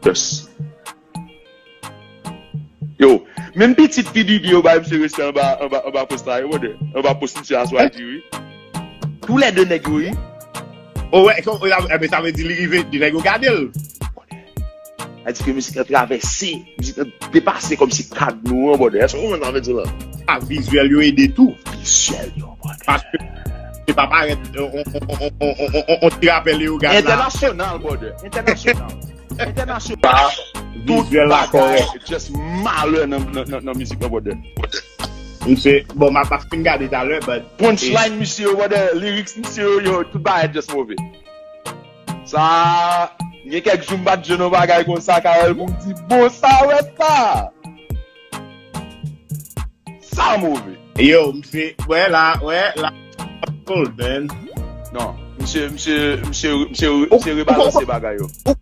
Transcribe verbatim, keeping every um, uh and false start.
Yes. Yo, menm pitit P Diddy yo bay misye respè anba, anba, anba post la, yo, brother. Anba post misye aswadi, wi. Tou lè de nèg yo, wi. O wè, kon, e, e, sa vle di li rive, di nèg yo gade l. Sa di ke mizik lan travèse, mizik lan depase kòmsi kad nou an, brother. Èske w konprann sa vle di la? A vizyèl yo ede tou. Vizyèl yo, brother. Paske se pa parèt on ti rapè Leogane la. Entènasyonal, brother. Entènasyonal. Entènasyonal. Vizyèl la kòrèk. Just malè nan, nan, nan, nan mizik lan, brother. Misye, bon, m ap fin gade talè, but Punchline misye yo, brother. Lyrics misye yo, yo, tout bagay just move. Sa, gen kèk jou m pa t jwenn yon bagay konsa, Karèl, pou m di, bon, sa wè sa. Sa move. Yo, misye, wè la, wè la. Cold, man. Non, misye, misye, misye, misye, misye rebalanse bagay yo. Ou